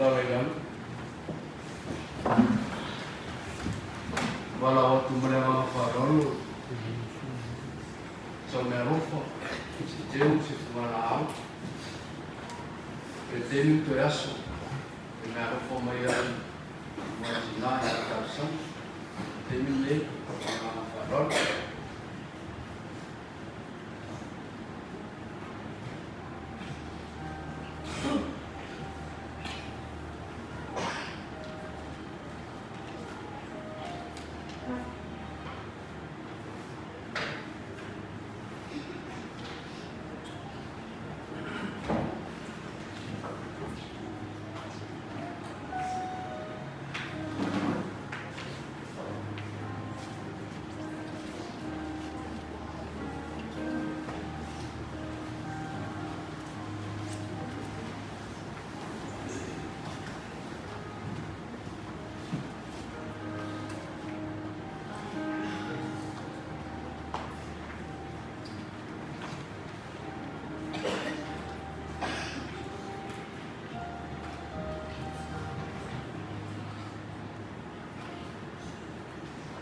Lala i lalo. Valaau atu ma le agaga faaaloalo sau meaalofa, se teu, se fugalaau, pe taimi ma toe aso e meaalofa mai ai ma tina i a talosaga. Taimi lenei, ma le agaga faaaloalo.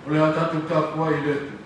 O le a tatou tapuai i le Atua.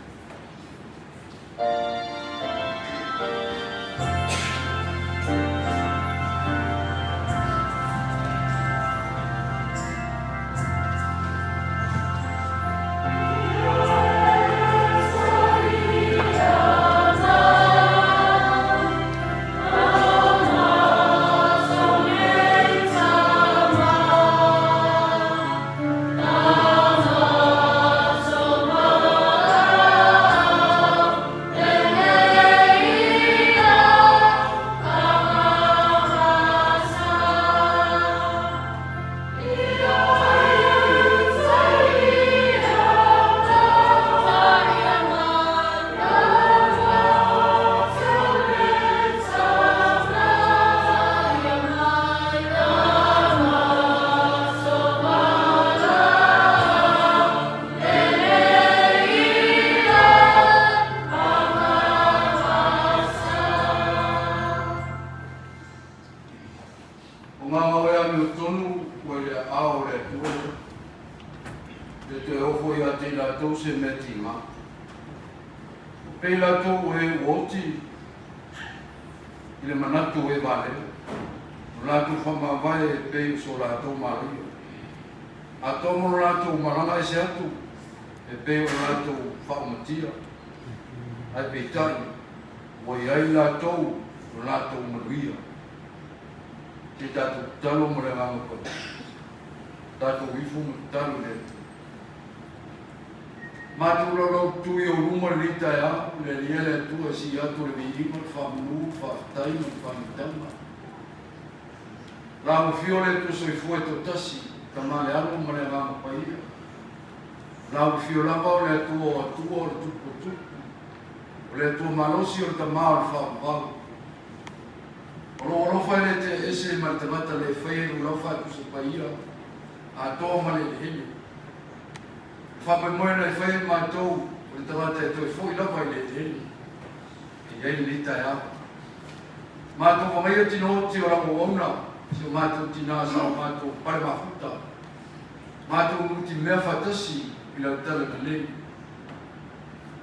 O ngā ngawe amiotonu ua i le aao o le Atua lea, le toe ofo ia te i latou se mea tigā. O pei latou o e ua oti i le manatu o e valea, o latou faamavae e pei o so latou maloia. Atoa mo lo latou malaga ese atu e pei o lo latou faaumatia, ae peitai ua i ai latou lo latou manuia. Te tatou tatalo ma le Agaga Paia. Tatou ifo ma tatalo i le Atua. Matou laulau tui o luma lenei taeao, le Alii e le Atua e sii atu le viiga, le faamanu, le faafetai ma le faamitanga. La ua fio le Atua soifua e toatasi, Tama le Alo ma le Agaga Paia. La ua fio lava o le Atua o Atua o le Tupu o Tupu, o le Atua malosi o le Tama o le Faavavau. O lou alofa e le tea ese ma le tagata le faia i lou lau faatusa paia. atoa ma le eleele. O le faamoemoe na e faia e matou o le tagata e toe fo'i lava i le eleele e i ai lenei taeao. Matou vagaia tinooti o lau auauna, si o matou tinā sa o matou pale mafuta, matou nutimea faatasi i lau tala lelei.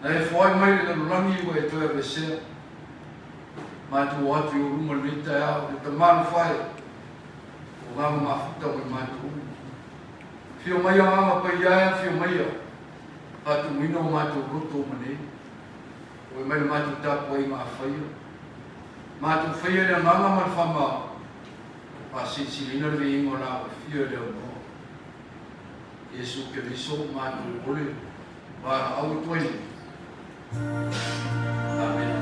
Na e foai mai le lalolagi ua e toe aveesea. Matou o atu i ou luma lenei taeao, le Tama alofa e, o agaga mafuta mo i matou uma. Afio maia Agaga Paia e, afio maia, faatumuina o matou loto uma nei. Ua mai le matou tapuaiga a faia. Matou faia le agaga ma le faamao, faasilisiliina le viiga o la afio e le aunoa. Iesu Keriso matou ole valaau atu ai nei. Amene.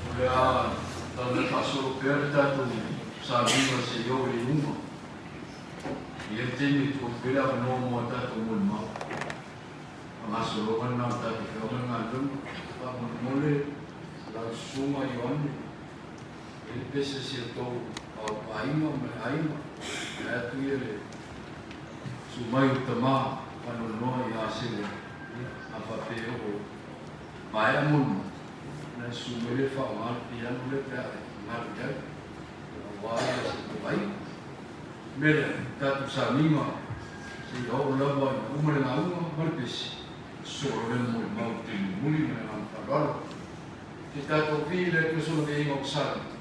O le a taumai faasolo pea le tatou sauniga seia oo i le iuga. E i ai le taimi e tuu atu pea le avanoa mo a tatou molimau. Faagasologa lena o le tatou feau ma le galuega. Faamolemole lau Susuga Ioane, e i ai le pese a si outou aiga ma le aiga, vae atu ia le susu mai o tama faanoanoa ia Sele, a faapea e oo maea molimau, ona e susu mai lea e faaaoga le piano lea pe a e finagalo i ai, aua ia si outou aiga. O le mea lea, tatou sauniga seia oo lava ina uma le lauga ma le pese, sosolo lea molimau i le taimi mulimuli ma le agaga faaaloalo. Se tatou vii le Atua sona viiga o Salani.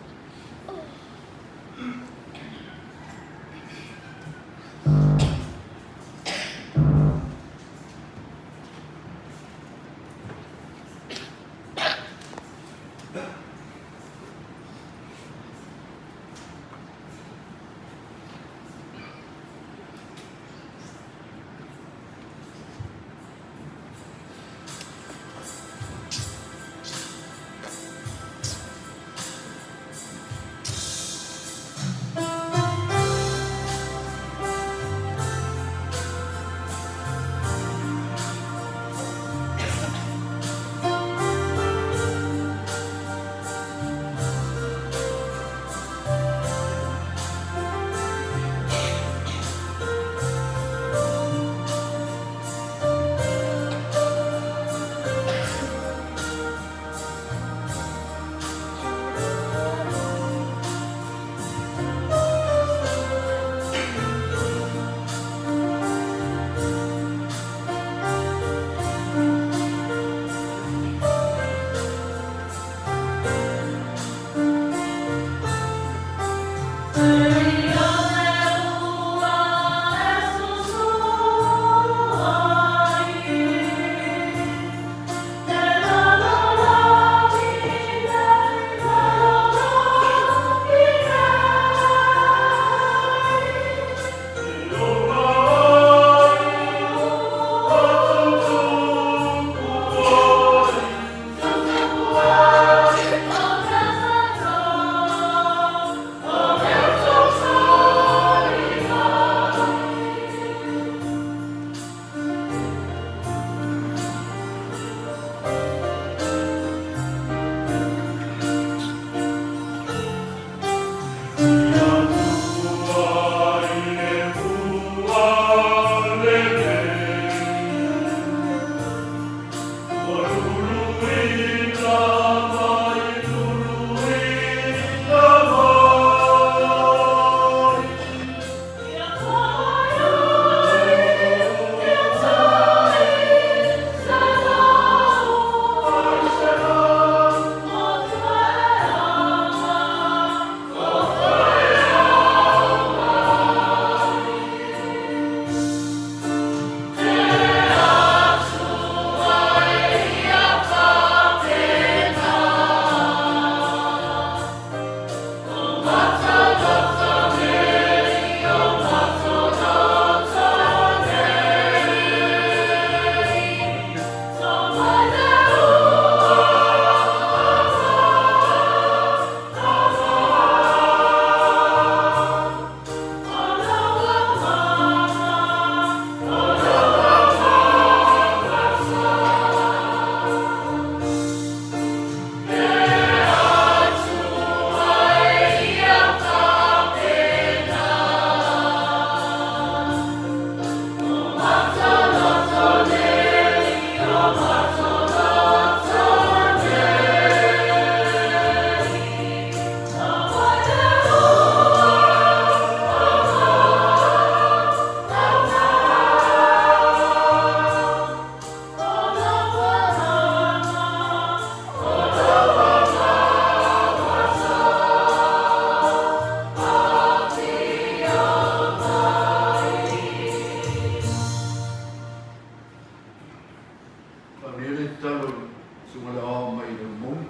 Faamanuia le tatalo i le Susuga i le Aoao mai le Vaimauga,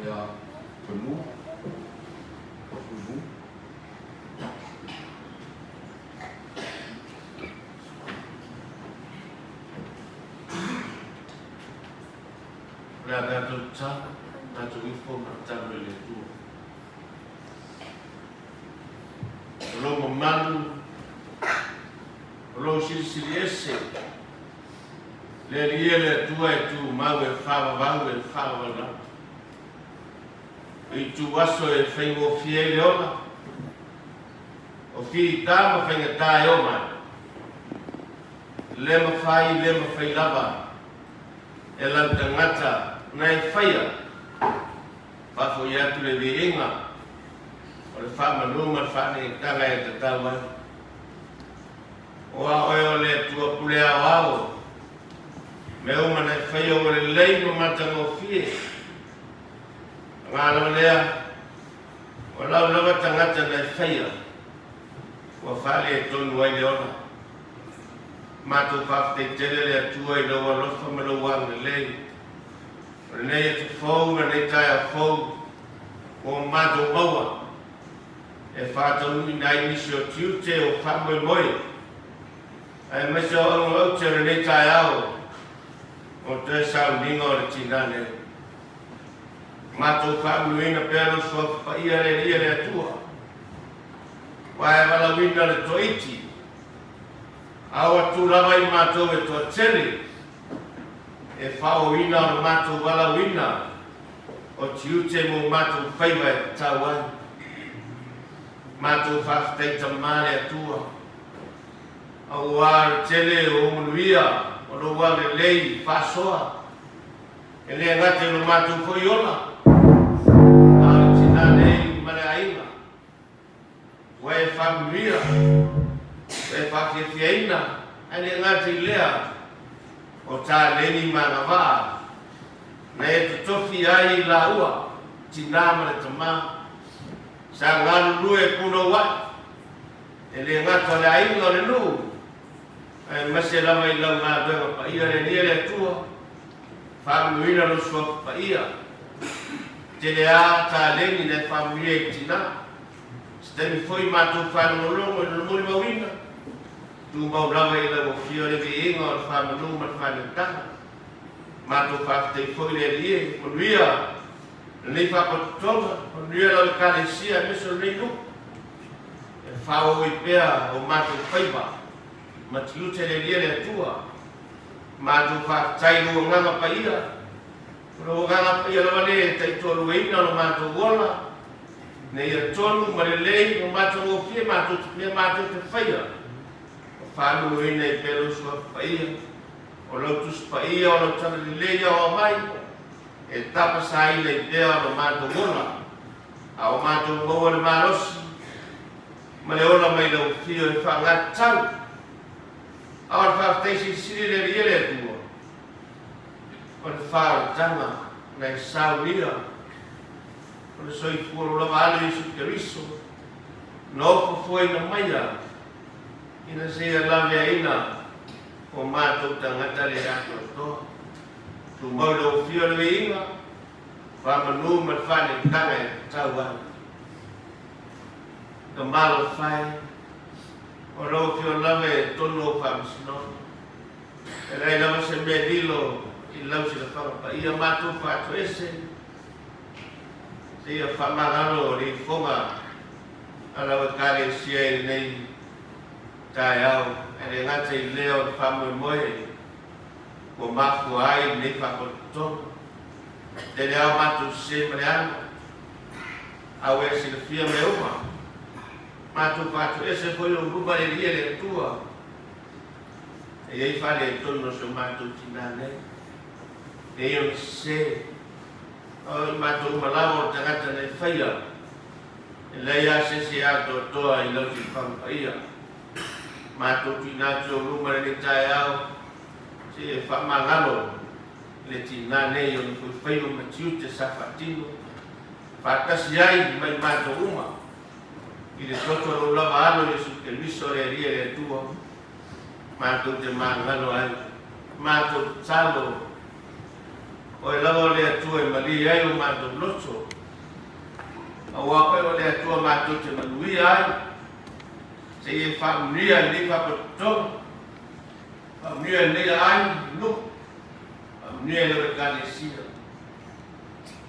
ia Fuimu. Fuimu. O le a tatou tatalo, tatou ifo ma tatalo i le Atua. O lou mamalu, o lou silisili ese, le Alii e le Atua e tumau e faavavau e faavavau lava. O itu aso e faigofie ai le ola, o fita ma faigata e o mai. Le mafai, le mafai lava e lau tagata na e faia, faafoi atu le viiga o le faamanu ma le faanegetaga e tatau ai. O a oe o le Atua pule aoao, mea uma na e faia ua lelei ma matagofie. Paga lava lea, o lau lava tagata na e faia, ua faaletonu ai le ola. Matou faafetai tele le Atua i lou alofa ma lou agalelei. O lenei aso fou ma lenei taeao fou ua matou maua e faataunuuina ai nisi o tiute o faamoemoe aemaise o auga aute o lenei taeao o toe sauniga o le tinã nei. Matou faamanuiaina pea lou suafa paia le Alii e le Atua, ua e valaauina le toaiti, a o atu lava i matou e toatele e faaooina o le matou valaauina o tiute mo matou faiva e tatau ai. Matou faafetai Tama le Atua, auā le tele o ou manuia o lou agalelei faasoa, e le gata i lo matou foi ola, a o le tinã nei ma le aiga. Ua e faamanuia, ua e faafiafiaina, ae le gata i lea, o taleni ma agavaa na e totofi ai i laua, tinā ma le tamā, sa galulue punouai, e le gata o le aiga o le nuu, aemaise lava i lau galuega paia le Alii e le Atua, faamanuina lou suafa paia. Tele a taleni na e faamanuia i le tinā. Se taimi foi matou faalogologo i lona molimauina, tumau lava i lau afio le viiga o le faamanu ma le faanetaga. Matou faafetai foi le Alii e, manuia lenei faapotopotoga, manuia lau Ekalesia aemaise o lenei nuu. E faaauau ai pea o matou faiva ma tiute le Alii e le Atua. Matou faafetai i lou agaga paia, o lou agaga paia lava lea e taitoaluaina lo matou ola, ina ia tonu ma lelei ma matagofie matou mea matou te faia, ma faanonoina ai pea lou Suafa Paia, o lau Tusi Paia, o lau Talalelei aoao mai, e tapasaina ai pea lo matou ola, a o matou maua le malosi ma le ola mai lau Afio e faagatau. A o le faafetai silisili le Alii e le Atua, o le faaolataga na e saunia, o le soifua lou lava Alo Iesu Keriso, na ofofoina maia ina seia laveaina o matou tagata le atoatoa. Tumau i lau Afio le viiga, faamanu ma le faaletaga e tatau ai. Ka malofai. O lau Afioga lava e tonu au faamasinoga. E leai lava se mea lilo i lau silafaga paia matou faatoese seia faamagalo le ifoga a lau Ekalesia i lenei taeao, e le gata i lea o le faamoemoe ua mafua ai lenei faapotopotoga. Tele lava o matou sese ma le alo, a ua e silafia mea uma. Matou faatoese foi ou luma le Alii e le Atua, e i ai faaletonu o si o matou tinã nei, e i ona sese, a o i matou uma lava o le tagata na e faia, e leai lava se isi e atoatoa i lau silafaga paia. Matou tuuina atu i ou luma lenei taeao, se e faamagalo le tinã nei o ona fuifaiva ma tiute sa faatino, faatasi ai ma i matou uma. I le toto o lou lava Alo Iesu Keriso le Alii e le Atua, matou te magalo ai. Matou tatalo, Oe lava o le Atua e malie ai o matou loto, auā Oe o le Atua matou te manuia ai, se i e faamanuia i lenei faapotopotoga, faamanuia i lenei aiga, nuu, faamanuia i lau Ekalesia.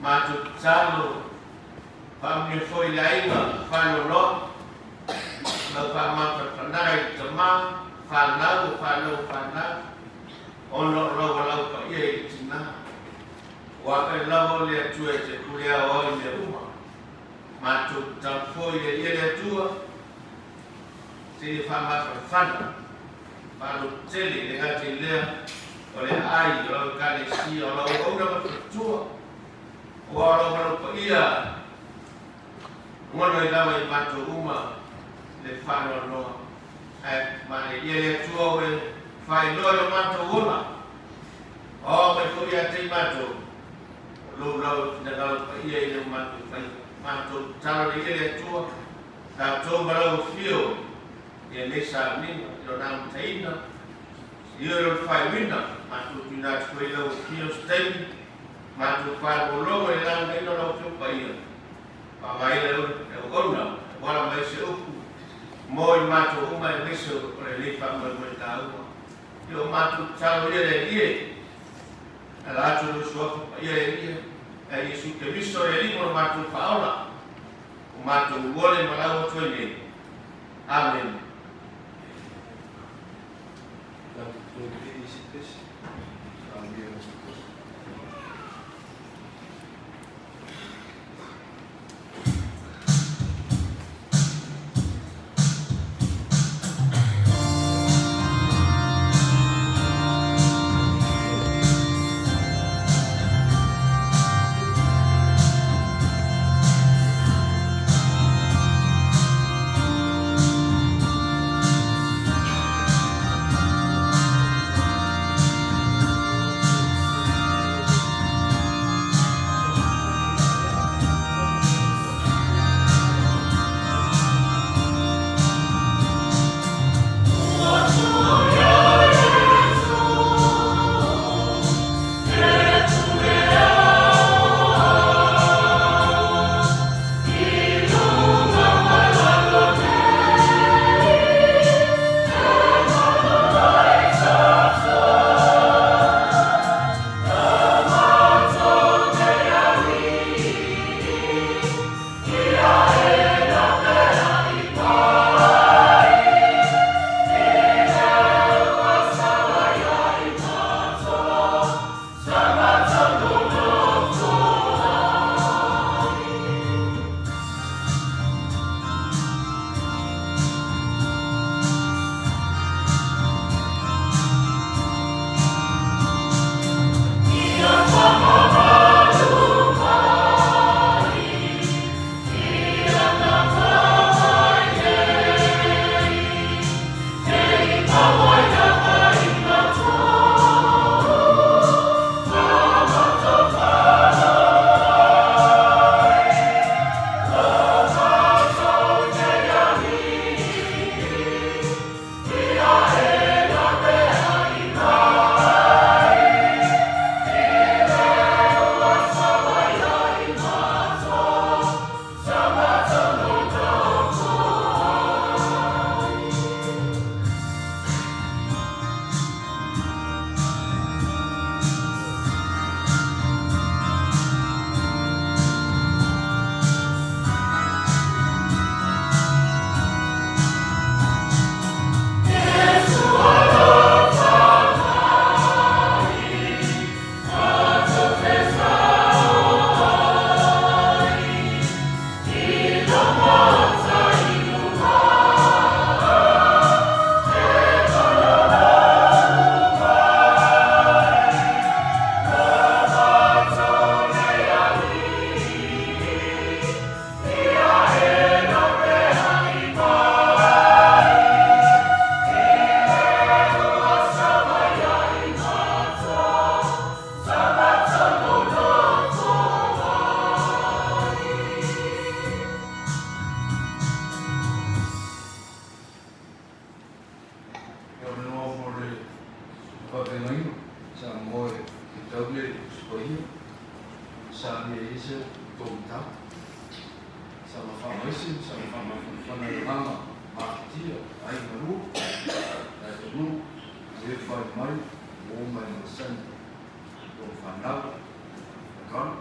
Matou tatalo, faamanuia foi i le aiga faanoanoa, lau faamafanafanaga i le tama, fanau o fanau o fanau, ona o lau valaau paia i le tina. Ua ae lava o le Atua e te pule aoao i mea uma. Matou tatalo foi i le Alii le Atua, seia faamafanafana, faalototele, e le gata i lea, o le aai o lau Ekalesia, o lau auauna ma faletua, aua o lau valaau paia gono ai lava i matou uma le faanoanoa. Ae malilie le Atua ua e faailoa i lo matou ola, oo mai foi ia te i matou, o lou lau finagalo paia i le matou faiva. Matou tatalo le ia le Atua, tatou ma lau afio i lenei sauniga i lona amataina, ioe i lona faaiuina, matou tuuina atu foi i lau afio se taimi, matou faalogologo i le laugaina o lau afio paia, faaaogaina le auauna e auala mai se upu mo i matou uma aemaise o lenei faamoemoe taua. Ia o matou tatalo ia le Alii e ala atu i lou Suafa Paia le Alii e Iesu Keriso le Alii mo lo matou faaola, o matou uole ma lau atu ai nei. Amene. Tatou toe pei i se pese. Saunia se pese. nei le Tusi Paia, sa agia i ai se tou mataupu. Saga faamaise ma saga faamafanafana i agaga mafatia aiga lua, le atunuu, e fai mai, ua o mai masani tou fanau, Kalo.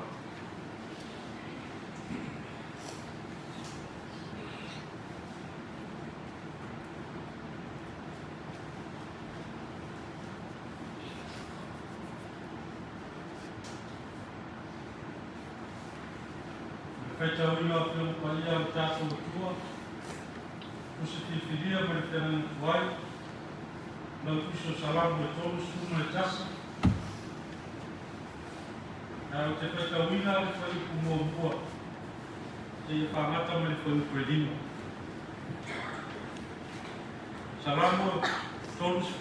Le faitauina o Afioga Paia o le tatou Atua, Tusi Filifilia ma le Feagaiga Tuai, Lau Tusi o Salamo e 31. Ae ou te faitauina le fuaiupu muamua seia fagata ma le fuaiupu e lima. Salamo 32,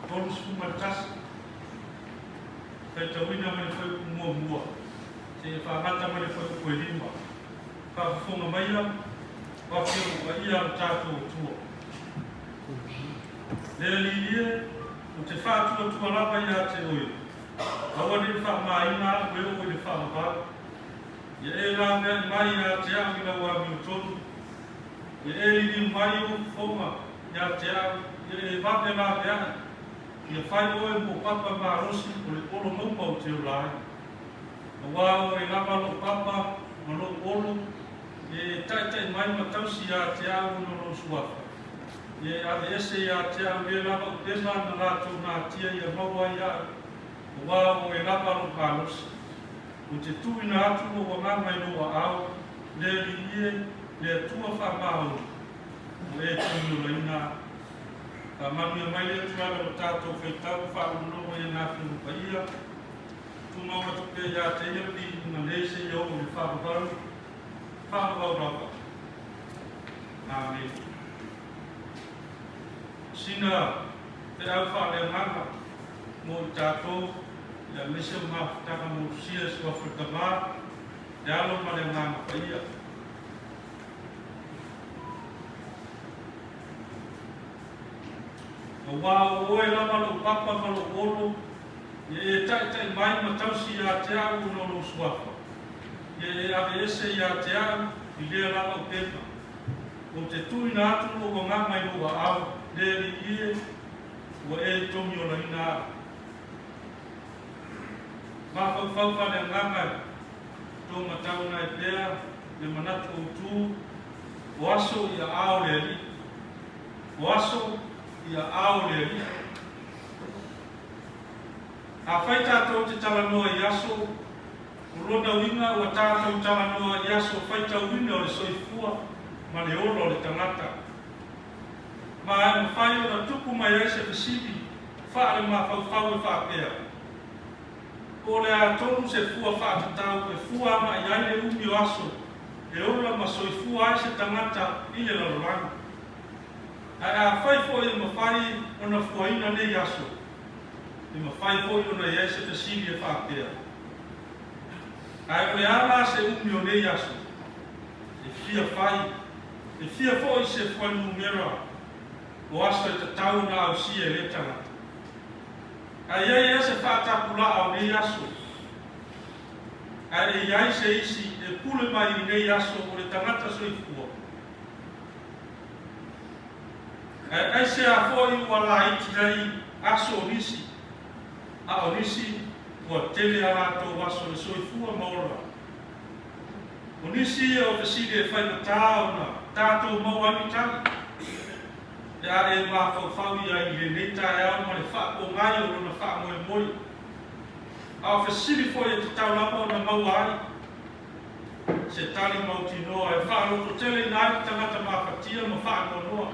31, faitauina mai le fuaiupu muamua seia fagata mai le fuaiupu e lima. Faafofoga maia, o Afioga Paia a lo tatou Atua. Le Alii e, ou te faatuatua lava ia te oe, aua ne i faamāina au e oo i le faavavau. Ia e laveai mai ia te au i lau amiotonu, ia e liliu mai ou fofoga ia te au, ia e vave laveai, ia fai oe mo papa malosi o le olo maua ou te ola ai. Auā oe lava lou papa ma lou olo, ia e taita'i mai ma tausi ia te au ona o lou suafa. Ia e aveese ia te au lea lava upega na latou natia ia maua ai iaʻu, auā oe lava lou malosi. Ou te tuuina atu lou agaga i lou aao, le Alii e, le Atua faamaoni, ua e tauiolaina au. Faamanuia mai le Atua i lo tatou faitau faalogologo i ana Afioga Paia. Tumau atu pea ia te ia le viiga nei seia oo i le faavavau, faavavau lava. Amene. Sina feau faaleagaga mo i tatou, aemaise o mafutaga motusia e suafa le Tama, le Alo ma le Agaga Paia. Auā o oe lava lou papa ma lou olo, ia e taʻitaʻi mai ma tausi iā te au ona o lou suafa. Ia e aveese iā te au i lea lava upega. Ou te tuuina atu lou agaga i lou aao, le Alii e, ua e togiolaina au. Mafaufau faaleagaga e tou matauina ai pea le manatu autū, o aso i aao o le Alii. O aso i aao o le Alii. Afai tatou te talanoa i aso, o lona uiga ua tatou talanoa i aso faitauina o le soifua ma le ola o le tagata. Ma e mafai ona tupu mai ai se fesili faale-mafaufau e faapea, Po o le a tonu se fua faatatau e fua agai ai le umi o aso e ola ma soifua ai se tagata i le lalolagi? Ae afai foi e mafai ona fuaina nei aso, e mafai foi ona i ai se fesili e faapea, Ae o le a la se umi o nei aso? E fia fai, e fia foi se fuainumera o aso e tatau ona ausia e lea tagata. Ae i ai ea se faatapulaa o nei aso? Ae e i ai se isi e pule mai i nei aso o le tagata soifua? Ae aisea foi ua laiti ai aso o nisi, a o nisi ua tele a latou aso e soifua ma ola? O nisi ia o fesili e faigata ona tatou maua ai ni tali, pe a e mafaufau ia i lenei taeao ma le faapogai o lona faamoemoe. A o fesili foi e tatau lava ona maua ai se tali mautinoa e faalototeleina ai le tagata mafatia ma faanoanoa,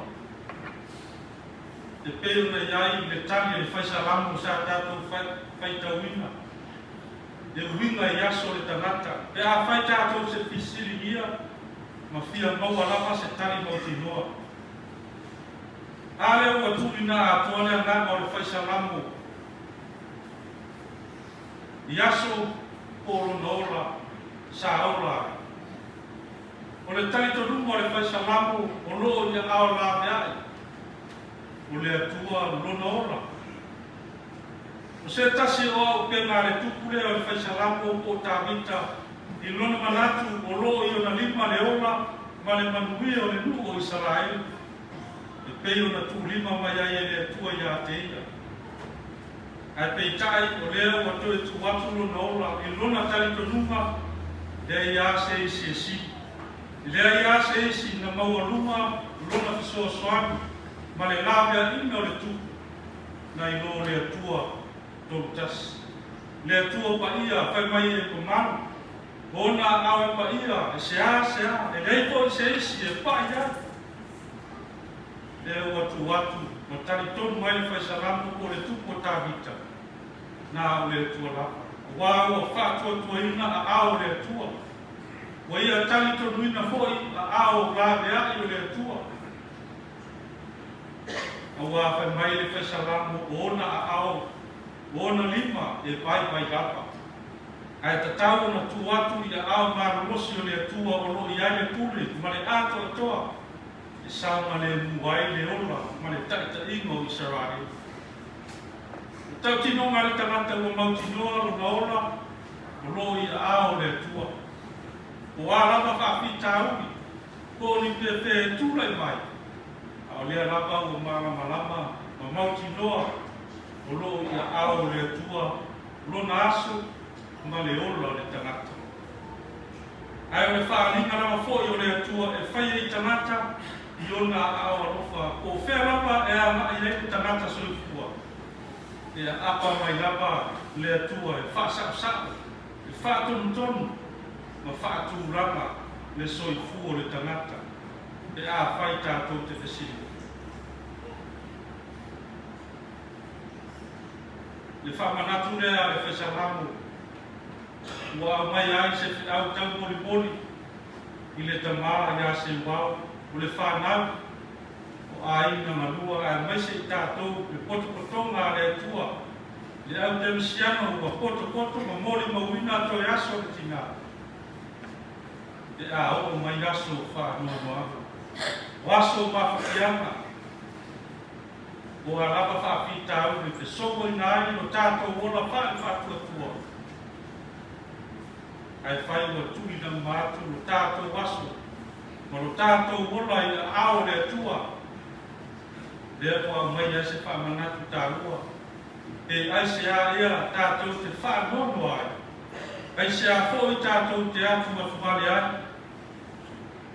e pei ona i ai le tali a le fai salamo sa tatou faitauina. Le uiga i aso o le tagata, pe afai tatou se fesiligia ma fia maua lava se tali mautinoa. A lea ua tuuina atoa le agaga o le fai salamo i aso po o lona ola sa ola ai. O le talitonuga o le fai salamo o lo o i aao laveai o le Atua lona ola. O se tasi o auupega a le tupu lea o le Fai Salamo po o Tavita i lona manatu o lo o i ona lima le ola ma le manuia o le nuu o Isaraelu, e pei ona tuulima mai ai e le Atua ia te ia. Ae peitai o lea ua toe tuu atu lona ola i lona talitonuga, leai lava se isi e sili. E leai lava se isi na maualuga lona fesoasoani ma le laveaiina o le tupu nai lo le Atua Tolutasi. Le Atua paia fai mai e mamalu, o ona aao e paia e seasea, e leai foi se isi e pa'i ai. Lea ua tu atu ma talitonu ai le Fai Salamo po o le tupu o Tavita, na o le Atua lava, aua ua faatuatuaina aao o le Atua, ua ia talitonuina foi aao laveai o le Atua. Aua fai mai le Fai Salamo o ona aao, o ona lima e vaivai lava. Ae tatau ona tuu atu i aao malolosi o le Atua o lo o i ai le pule ma le atoatoa e saogalemu ai le ola ma le taitaiga o Isaraelu. O tautinoga a le tagata ua mautinoa lona ola o lo o i aao o le Atua. Po o a lava faafitauli, po o ni pēpē e tulai mai, a o lea lava ua malamalama ma mautinoa o lo o i aao o le Atua lona aso ma le ola o le tagata. Ae o le faaaliga lava foi o le Atua e fai ai tagata i ona aao alofa, po o fea lava e agai ai le tagata soifua, e aapa mai lava le Atua e faasaosao, e faatonutonu ma faatulaga le soifua o le tagata pe afai tatou te fesili. Le faamanatu lea a le Fai Salamo ua aumai ai se feau taumolimoli i le tamā iā Seuao, o le fanau, o aiga galua aemaise i tatou le potopotoga a le Atua, le au kerisiano ua potopoto ma molimauina toe aso le tinā pe a oo mai aso faanoanoaga, o aso mafatiaga. Ua lava faafitauli fesoboina ai lo tatou ola faale-faatuatua, ae fai ua tuuina uma atu lo tatou aso ma lo tatou ola i aao o le Atua. Lea ua aumai ai se faamanatu taua, pe aisea ea tatou te faanoanoa ai, aisea foi tatou te atuatuvale ai?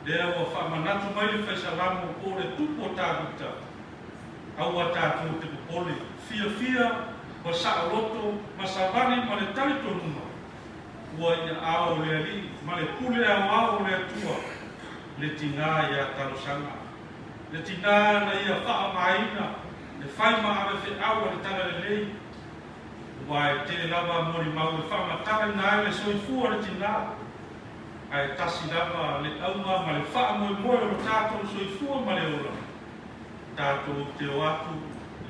Lea ua faamanatu mai le Fai Salamo po o le tupu o Tavita, Aua tatou te popole, fiafia ma saoloto ma savali ma le talitonuga, ua i aao o le Alii ma le pule aoao o le Atua le tinā iā talosaga, le tinā na ia faaaogaina e fai ma ave feau a le Talalelei, aua e tele lava molimau e faamatalaina ai le soifua o le tinā. Ae tasi lava le auga ma le faamoemoe o lo tatou soifua ma le ola, tatou te o atu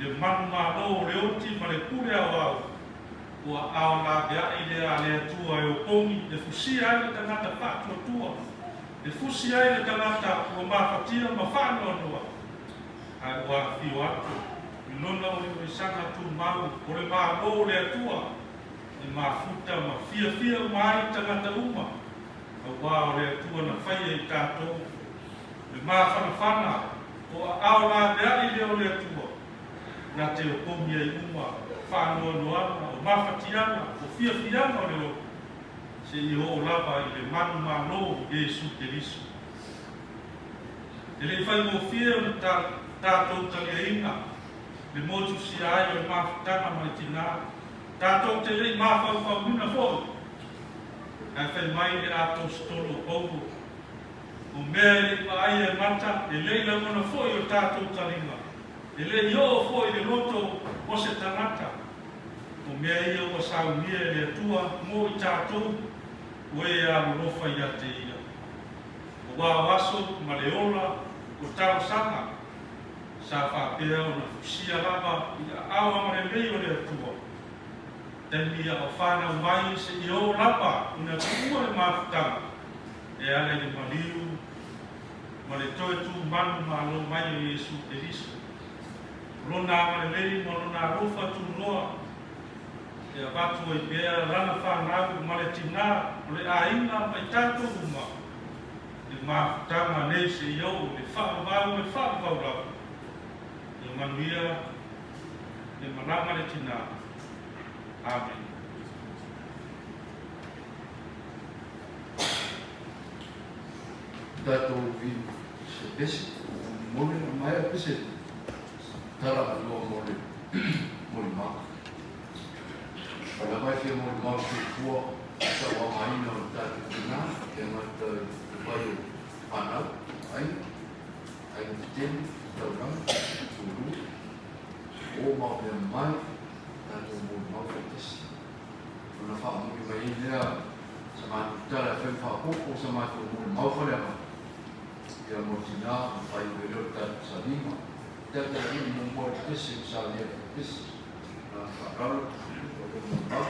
i le manumalo o le oti ma le pule aoao, ua aao laveai lea a le Atua e opogi e fusia ai le tagata faatuatua, e fusi ai le tagata ua mafatia ma faanoanoa, ae ua afio atu i lona oliolisaga tumau o le Malo o le Atua. E mafuta ma fiafia uma ai tagata uma, aua o le Atua na faia i tatou. Le mafanafana o aao laveai lea o le Atua, na te opogi ai uma faanoanoaga, o mafatiaga, o fiafiaga o le loto, seia oo lava i le manumalo o Iesu Keriso. E le i faigofie ona tatou taliaina le motusia ai o le mafutaga ma le tinā, Tatou te le i mafaufauina foi, ae fai mai le Aposetolo o Paulo, O mea e le i vaaia e mata, e le i lagona foi o tatou taliga, e le i oo foi i le loto o se tagata, o mea ia ua saunia e le Atua mo i tatou, o e alolofa ia te Ia. Aua o aso ma le ola o talosaga, Sa faapea ona fusia lava i aao agalelei o le Atua. Taimi a o fanau mai seia oo lava ina tuua le mafutaga e ala i le maliu ma le toe tumanu malo mai o Iesu Keriso. O Lona agalelei ma Lona alofa tunoa E avatu ai pea lana fanau ma le tinā o le aiga ma i tatou uma i le mafutaga nei seia oo i le faavavau ma le faavavau lava. Ia manuia le malaga a le tinā. Amene. Tatou vi se pese, mole na maea pese, tala avanoa mo le molimau. O lava e fia molimau soifua i tauagaina o le tatou tina, e gata i le vai o fanau, aiga, aiga tetele, taulaga, tulua, o ma o mea mai, tatou molimau faatasi. Ona faamuli mai ai lea sa matou tala e fai ma faaopoopo sa matou molimau faleagaga ia mo tina ona faaiu ai lea o le tatou saliga. Tatou alii muamua i le pese ma salia i le pese. Ma le faaaloalo o le molimau.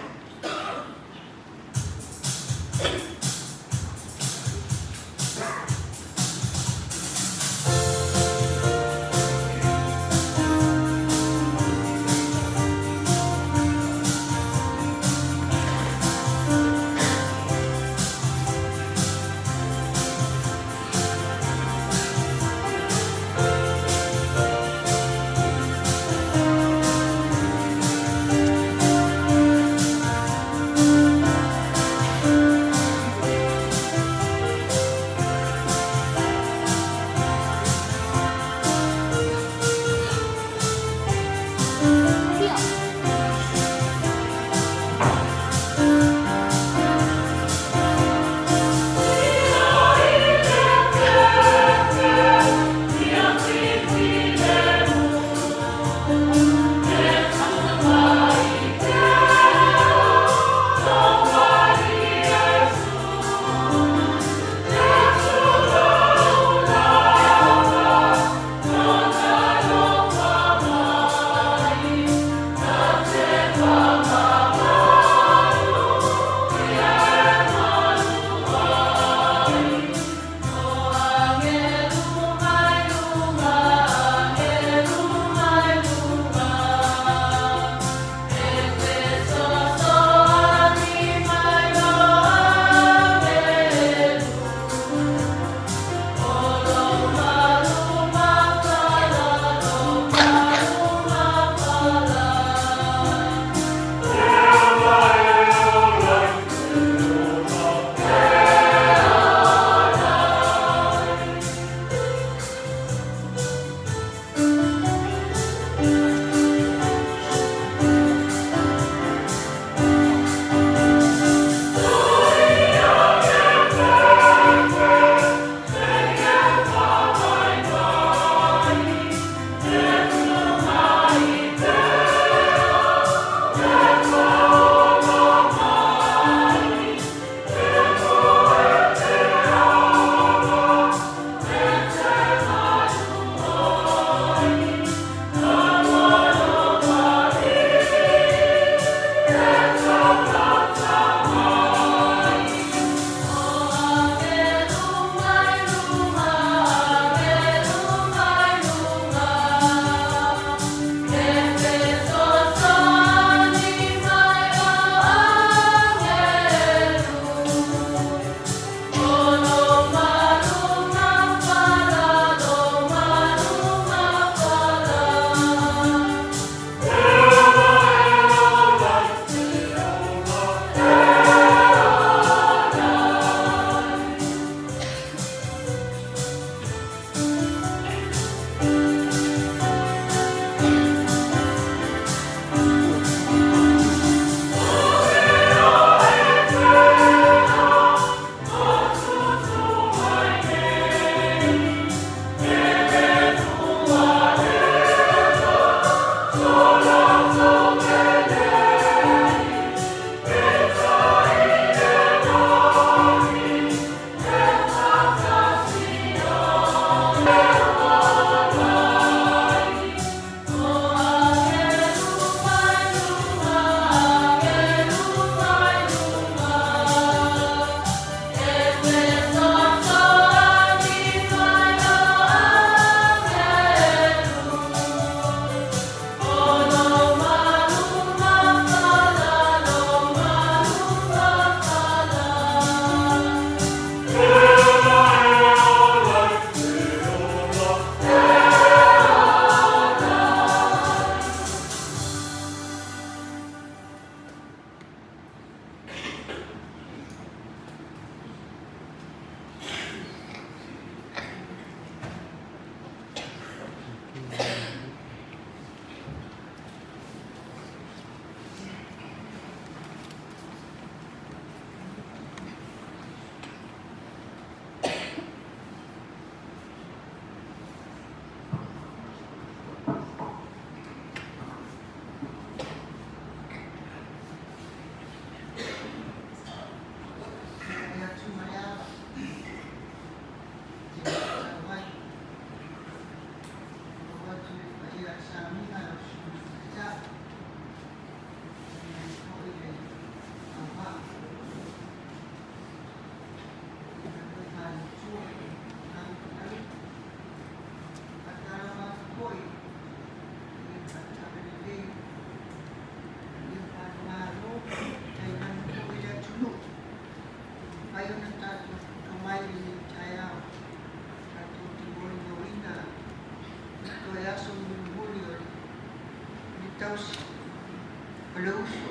le uso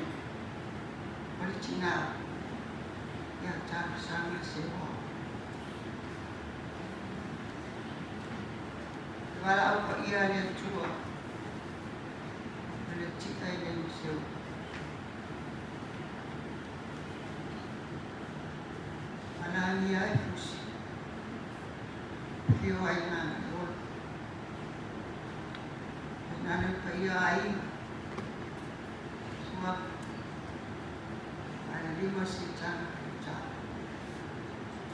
o le tinā ia talosaga Seoa. Le valaau paia a le Atua o le ti'a e le ma seu. Valagia ai fusi, afio ai Gagaeola. Tainane le paia a aiga, suafa, falelima sitaga feutau.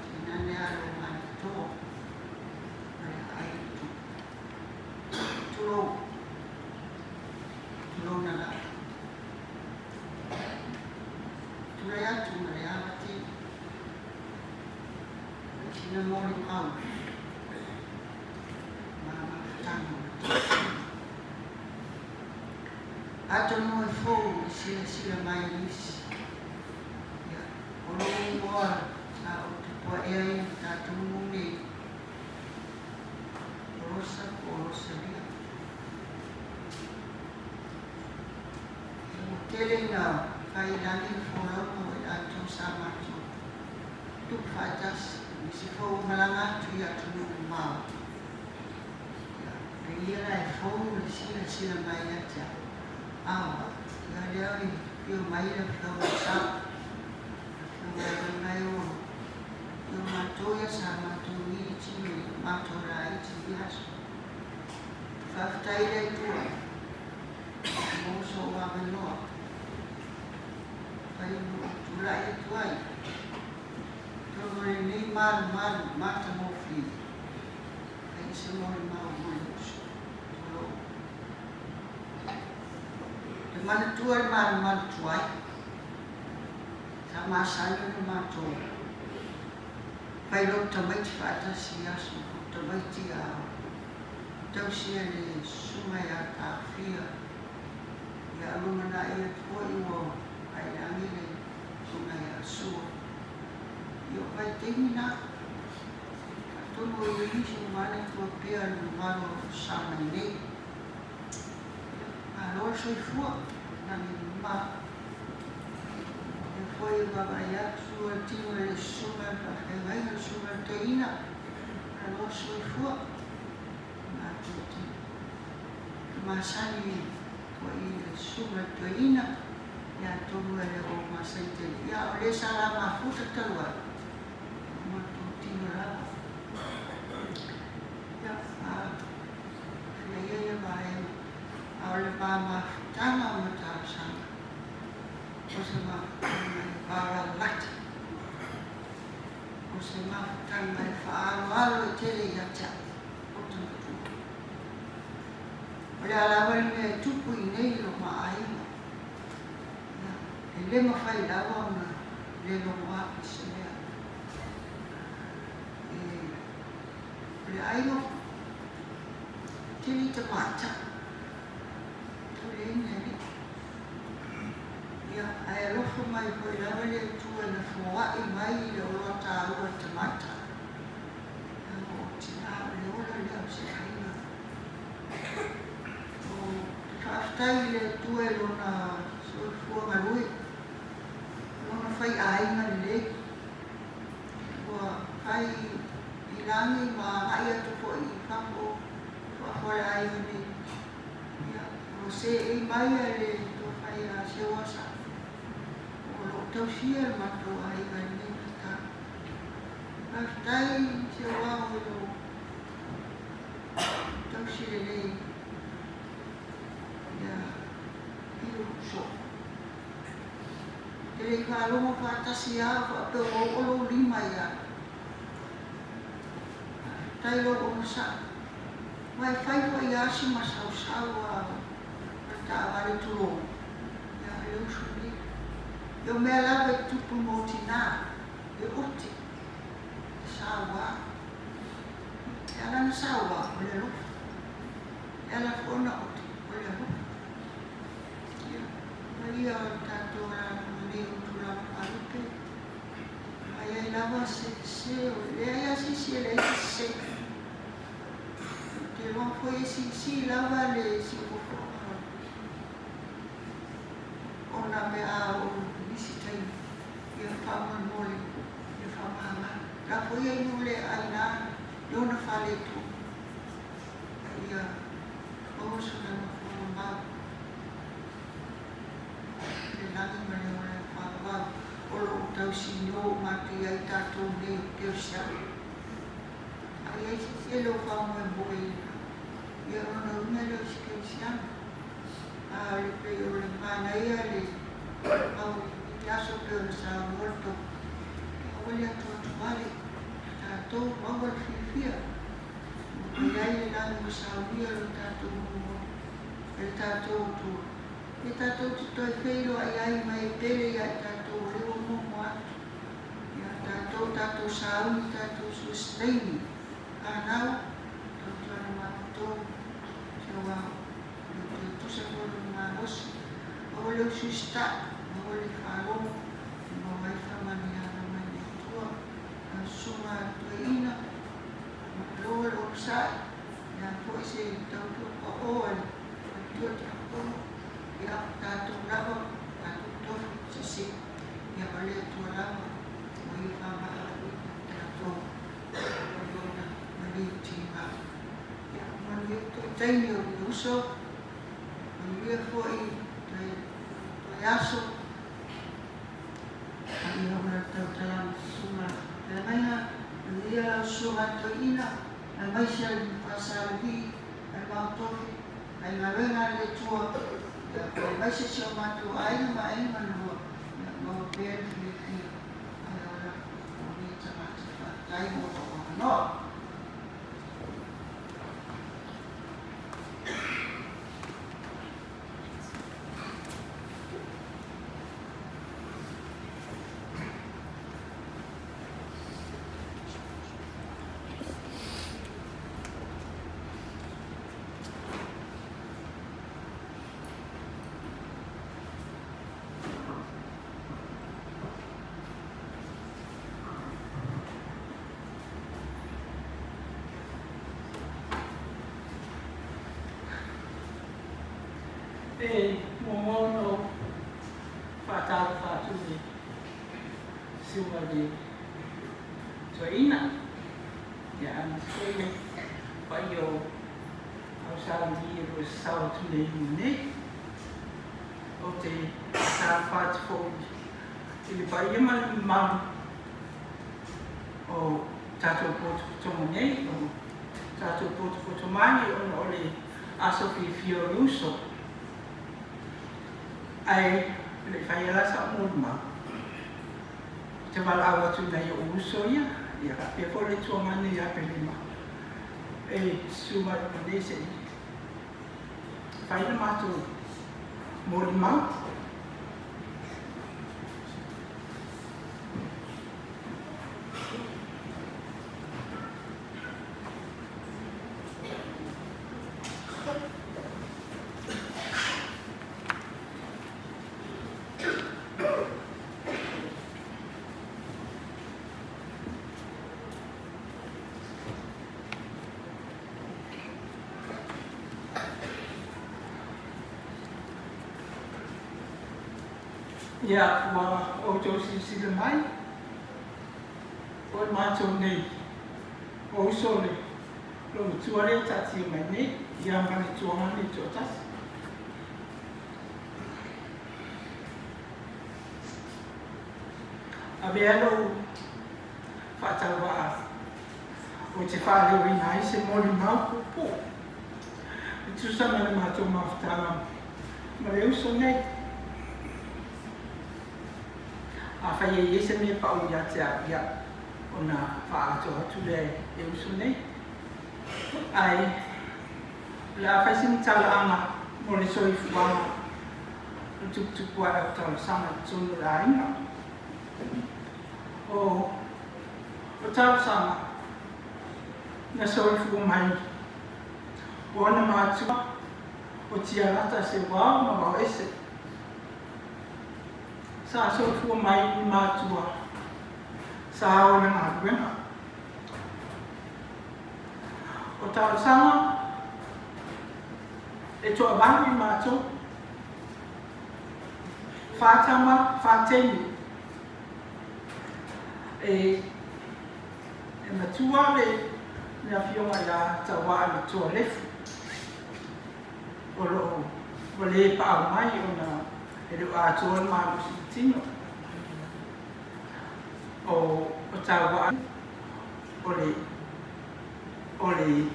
Tainane alo o Malietoa ma le aiga Tupu. Tulou, tulouna lava. Tulai atu ma le ava tele. O sina molimau ma mafutaga o le tausaga. Atonu e fou i silasila mai a nisi, ia, o lou igoa sa ou tapuaea ai le tatou nuu nei, o Rosa po o Rosalia. Ua tele ina fai i lagi le folauga o i latou sa matou tupu faatasi, nisi foi ua malaga atu i atunuu mamao. Ia, pei ia la e fou le silasila mai ia te au. Aoa, ia lea i afio mai le afioga i Sao, le afioga i Vaimaiolo, ia o matou ia sa matou i tino i matou laiti i aso. Faafetai i le Atua mo sou avanoa. Fai ona ou tulai atu ai totonu o lenei malumalu matagofie, fai se molimau mo le uso. Tulou. Te manatua le malumalu tuai, sa masani ona matou fai lou tamaiti faatasi i aso o tamaiti a tausia le susuga ia Taofia, ia lumanai atu foi ua ailagi le susuga ia Sua. I o vaitaimi na, atonu o i ai nisi o manatua pea le mamalu o lo o sa mai nei. Ia, malo le soifua, lagi mama. Lea foi e vaavaai atu le tino i le susuga i le faafeagaiga, le susuga i le toeaina, malo le soifua. Matou te masani foi i le susuga i le toeaina, ia atonu e le o masani tele, ia o le sa la mafuta talu ai, o matou tino lava. Ia, a fia ia ia vaega, a o le va mafutaga ma talosaga, o se mafutaga e valalata, o se mafutaga e faaaloalo e tele ia te au. O te matua. O le a lava le mea e tupu i nei i lo ma aiga, ia, e le mafai lava ona le logo aʻu i se mea. E, o le aiga foi, tele i tamaitai, tau leai ni alii. Ia, ae alofa mai foi lava le Atua ina foai mai i le oloa taua i tamaitai. Leaga o tina o le ola lea o se aiga. Ou te faafetai i le Atua i lona soifua galue, lona faiaiga lelei. Ua fai i lagi ma agai atu foi i fafo fafo o le aiga nei. Ia, ua seei mai a le tofa ia Seuasa, o lo o tausia le matou aiga i lenei vaitau. Faafetai si ou ao i lou tausi lelei ia i lou uso. Te le i faalogo faatasi a o faapea ua oo lou lima ia au. Faafetai lou onosai. Ua e fai foi ia si masausau a o le taavale tulou ia le uso nei. I o mea lava i tupu mo tinā. E oti, e sauā. E ala ona sauā, o le alofa. E ala foi ona oti, o le alofa. Ia, paia o le tatou alaalafaga nei o tulaga faalupe, a i ai lava se sese, o leai lava se isi e leai se sese. Ou te iloa foi e siisii lava le siufofoga o onaona pe a oo i nisi taimi, ia faamolemole, ia faamagalo. La foi ia inu le aina i ona faletonu, a ia maua sona nofoaga mau i le lagi ma le ola e faavavau o lo o tausinio uma atu i ai tatou nei o kerisiano. A i ai se isi e le o faamoemoe ina ia ona uiga lea o se kerisiano, a o le pei o le manaia le mau i le aso pei ona saunoa le tofi, ia aua le atuatuvale, tatou maua le fiafia. Ua i ai le lagi ua saunia lo tatou molimoli e le tatou Atua, ia tatou te toe feiloai ai ma e pele ia i tatou o lea ua muamua atu. Ia tatou, tatou sauni, tatou sustaini, fanau, tautuana matou, se ua le toe tusa foi lona malosi, aua le usuisita'i, aua le faalogo, e maua ai faamanuiaga mai le Atua. Lau Susuga Toeaina, Malo le onosai, le a foi se tautua paoo a le Matua Tiakono, ia o tatou lava tatou tofi sese, ia o le Atua lava ua ia faamagaloina i tatou mai ona maliu tiga. Ia manuia toe taimi o le uso, manuia foi toe toe aso, a ia ola le tautalaga susuga feagaiga, manuia lau susuga toeaina, aemaise le Faasalevii, ma le Maotofi, faigaluega a le Atua, ia, aemaise si o matou aiga ma aiga manua, ia maua pea le fiafia, ae ola o nei tagata. Faafetai mo lou avanoa. E muamua ona ou faatalofa atu i le susuga i le toeaina, ia aemaise foi le paia o Ausali e lo sasao atu nei i nei. Ou te faatalofa atu foi i le paia ma le mamalu o tatou potopotoga nei, o tatou potopoto mai ona o le aso fiafia o le uso. Ae le i faia la sa'u molimau, ou te valaau atu i nai o'u uso ia, ia faapea foi le tuagane ia Pelema e susu mai uma nei se i fai le matou molimau. Ia, ua outou silasila mai, o i matou nei, o uso le loomatua lea e taatia mai nei, ia ma le tuagane toatasi. Avea lou faatauvaa ou te faaleoina ai se molimau puupuu e tusa ma le matou mafutaga ma le uso nei. Afai e i ai se mea pau ia te au, ia, ona faaatoa atu lea e uso nei. Ae o le a fai sina talaaga mo le soifuaga o le tuputupu ae o talosaga i totonu o le aiga. O o talosaga na soifua mai o ona matua o Tialata Seuao ma Vaoese. Sa soifua mai i matua sa o i le galuega. O talosaga e toavalu i matou. Fa tama, fa teine. E e matua le le afioga ia Tauaa i le Toalefu o lo o ua le paau mai ona e le o atoa le malosi i le tino. O o Tauaa o le o le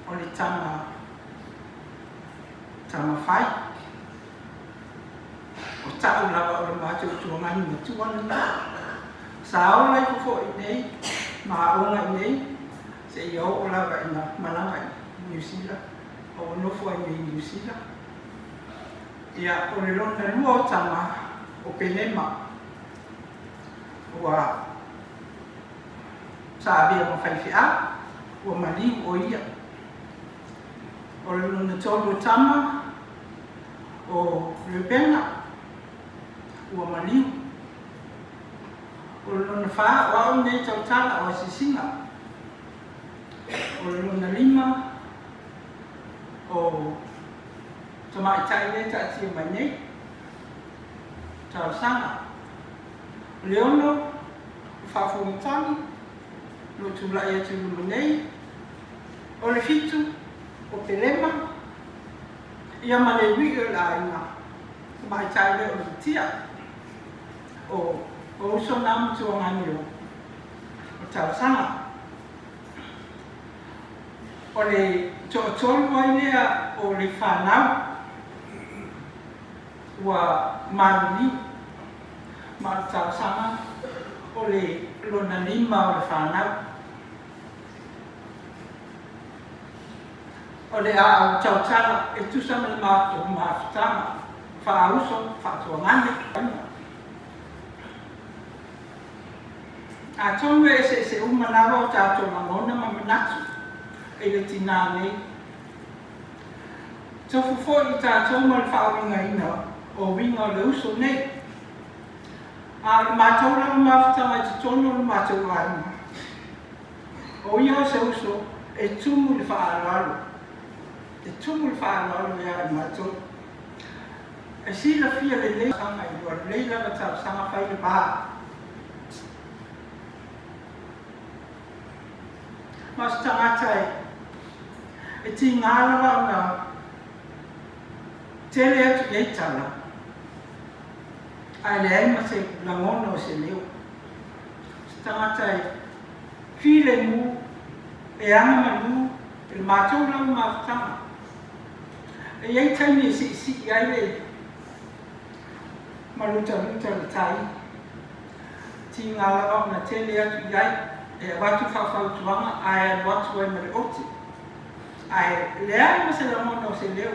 o le tama tama fai. O ta'u lava o le matou tuagani matua lena. Sa ola ifo foi i inei ma aoga i inei seia oo lava ina malaga i Niu Sila ma ua nofo ai nei i Niu Sila. Ia, o le lona lua o tama o Pelema ua sa avea ma faifeau, ua maliu o ia. O le lona tolu o tama o Reubena, ua maliu. O le lona fa, o au lenei tautala o Asiasiga. O le lona lima, o tamaitai lea e taatia mai nei, talosaga. O le ono, o Faafuamatagi, o lo o tulai atu i luma nei. O le fitu, o Pelema, ia ma le ui'i o le aiga tamaitai lea o Lutia. O o uso na ma tuagani o o talosaga. O le toatolu ai lea o le fanau ua maliliu ma o le talosaga o le lona lima o le fanau. O le a ou tautala e tusa ma le matou mafutaga faa-uso, faa-tuagane. Atonu e eseese uma lava o tatou lagona ma manatu i le tinā nei. Tofu foi i tatou ma le faauigaina o uiga o le uso nei. A o le matou lava mafutaga i totonu o le matou aiga, O ia o se uso e tumu i le faaaloalo, e tumu i le faaaloalo ia i matou. E silafia lelei talosaga i lua lelei lava talosaga fai le va. Ma o se tagata e, e tiga lava ona tele atu i ai tala, ae leai ma se lagona o se leo. O se tagata e filemu, e agamalu i le matou lava mafutaga. E i ai taimi e siisii ai le malutaluta o le tai, tiga lava ona tele atu i ai, e avatu faafautuaga ae alu atu ai ma le ote. Ae leai ma se lagona o se leo.